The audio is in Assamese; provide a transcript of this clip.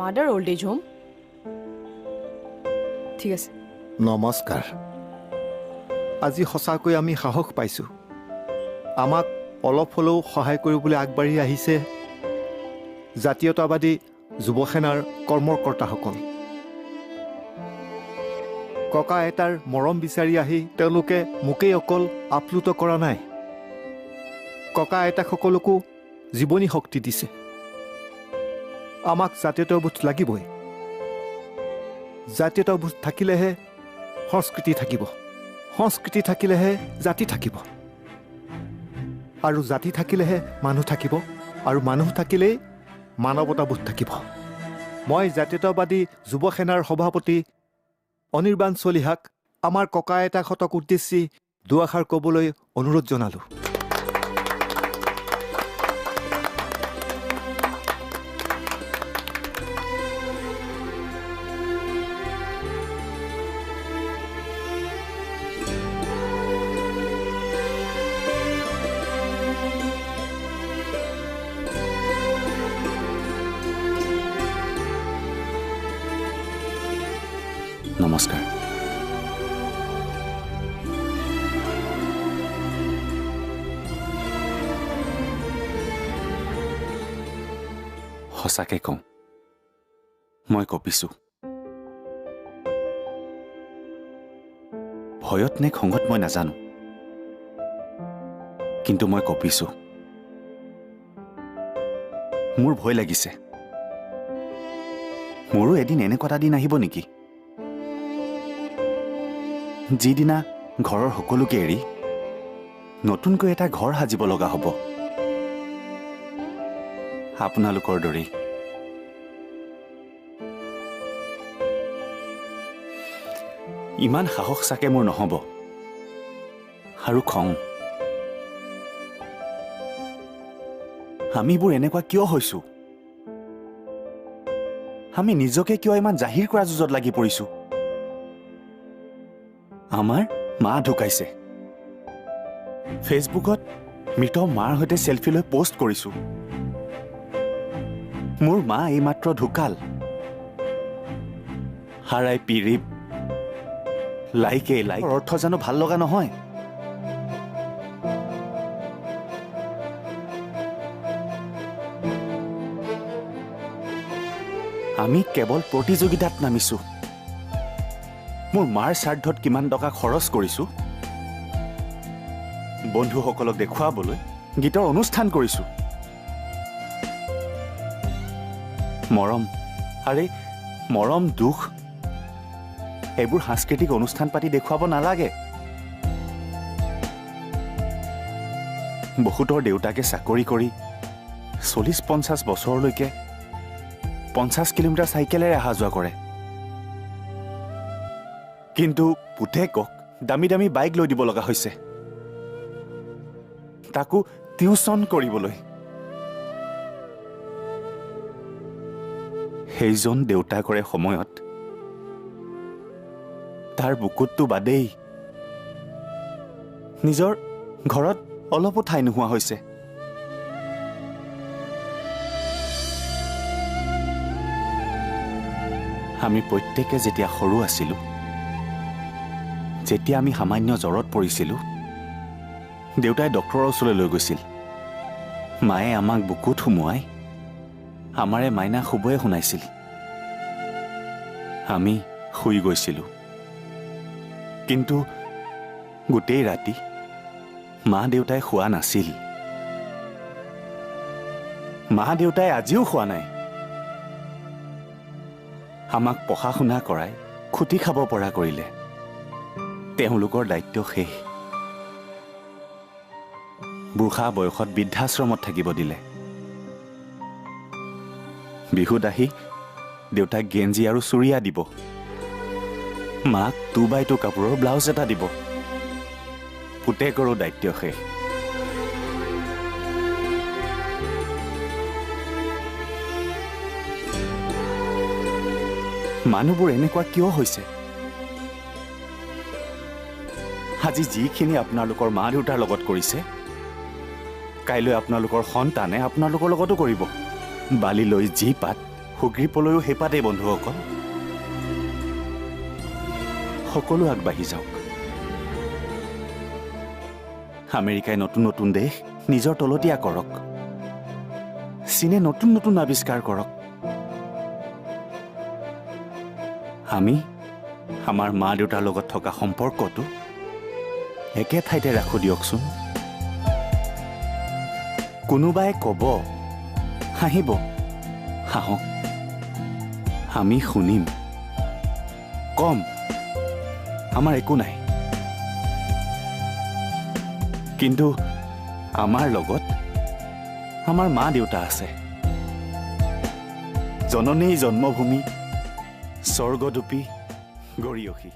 Mother old age home. ঠিক আছে। নমস্কাৰ। আজি সঁচাকৈ আমি সাহস পাইছোঁ। আমাক অলপ হ'লেও সহায় কৰিবলৈ আগবাঢ়ি আহিছে জাতীয়তাবাদী যুৱ সেনাৰ কৰ্মকৰ্তাসকল। ককা আইতাৰ মৰম বিচাৰি আহি তেওঁলোকে মোকেই অকল আপ্লুত কৰা নাই, ককা আইতাসকলকো জীৱনী শক্তি দিছে। আমাক জাতীয়তাবোধ লাগিবই। জাতীয়তাবোধ থাকিলেহে সংস্কৃতি থাকিব, সংস্কৃতি থাকিলেহে জাতি থাকিব, আৰু জাতি থাকিলেহে মানুহ থাকিব, আৰু মানুহ থাকিলেই মানৱতাবোধ থাকিব। মই জাতীয়তাবাদী যুৱ সেনাৰ সভাপতি অনিৰ্বাণ চলিহাক আমাৰ ককা আইতাহঁতক উদ্দেশ্যি দুআষাৰ ক'বলৈ অনুৰোধ জনালোঁ। নমস্কাৰ। সঁচাকে কওঁ, মই কঁপিছো। ভয়ত নে খঙত মই নাজানো, কিন্তু মই কঁপিছো। মোৰ ভয় লাগিছে। মোৰো এদিন এনেকুৱা এটা দিন আহিব নেকি, যিদিনা ঘৰৰ সকলোকে এৰি নতুনকৈ এটা ঘৰ সাজিব লগা হ'ব, আপোনালোকৰ দৰেই। ইমান সাহস চাগে মোৰ নহ'ব, আৰু খং। আমিবোৰ এনেকুৱা কিয় হৈছো? আমি নিজকে কিয় ইমান জাহিৰ কৰা যুঁজত লাগি পৰিছো? আমাৰ মা ঢুকাইছে, ফেচবুকত মৃত মাৰ সৈতে চেলফি লৈ পোষ্ট কৰিছো। মোৰ মা এইমাত্ৰ ঢুকাল। RIP ৰিপ। লাইকে লাইক অৰ্থ জানো ভাল লগা নহয়? আমি কেৱল প্ৰতিযোগিতাত নামিছো। মোৰ মাৰ শ্ৰাদ্ধত কিমান টকা খৰচ কৰিছো, বন্ধুসকলক দেখুৱাবলৈ গীতৰ অনুষ্ঠান কৰিছো। মৰম, আৰে মৰম, দুখ, এইবোৰ সাংস্কৃতিক অনুষ্ঠান পাতি দেখুৱাব নালাগে। বহুতৰ দেউতাকে চাকৰি কৰি 40-50 বছৰলৈকে 50 কিলোমিটাৰ চাইকেলেৰে অহা যোৱা কৰে, কিন্তু পুতেকক দামী দামী বাইক লৈ দিব লগা হৈছে, তাকো টিউচন কৰিবলৈ। সেইজন দেউতাকৰে সময়ত তাৰ বুকুতটো বাদেই, নিজৰ ঘৰত অলপো ঠাই নোহোৱা হৈছে। আমি প্ৰত্যেকে যেতিয়া সৰু আছিলোঁ, যেতিয়া আমি সামান্য জ্বৰত পৰিছিলোঁ, দেউতাই ডক্তৰৰ ওচৰলৈ লৈ গৈছিল। মায়ে আমাক বুকুত সুমুৱাই আমাৰে মাইনা শুবয়ে শুনাইছিল। আমি শুই গৈছিলোঁ, কিন্তু গোটেই ৰাতি মা দেউতাই শোৱা নাছিল। মা দেউতাই আজিও শোৱা নাই। আমাক পঢ়া শুনা কৰাই খুটি খাব পৰা কৰিলে। তেওঁলোকৰ দায়িত্ব শেষ। বুঢ়া বয়সত বৃদ্ধাশ্ৰমত থাকিব দিলে। বিহুত আহি দেউতাক গেঞ্জি আৰু চুৰিয়া দিব, মাক 2x2 কাপোৰৰ ব্লাউজ এটা দিব। পুতেকৰো দায়িত্ব শেষ। মানুহবোৰ এনেকুৱা কিয় হৈছে? আজি যিখিনি আপোনালোকৰ মা দেউতাৰ লগত কৰিছে, কাইলৈ আপোনালোকৰ সন্তানে আপোনালোকৰ লগতো কৰিব। বালিলৈ যি পাত সুগ্ৰীপলৈও সেইপাতেই বন্ধুসকল। সকলো আগবাঢ়ি যাওক। আমেৰিকাই নতুন নতুন দেশ নিজৰ তলতীয়া কৰক, চীনে নতুন নতুন আৱিষ্কাৰ কৰক। আমি আমাৰ মা দেউতাৰ লগত থকা সম্পৰ্কটো একে ঠাইতে ৰাখোঁ দিয়কচোন। কোনোবাই ক'ব, হাঁহিব, হাঁহক, আমি শুনিম, কম আমাৰ একো নাই, কিন্তু আমাৰ লগত আমাৰ মা দেউতা আছে। জননী জন্মভূমি স্বৰ্গদূপী গৰীয়সী।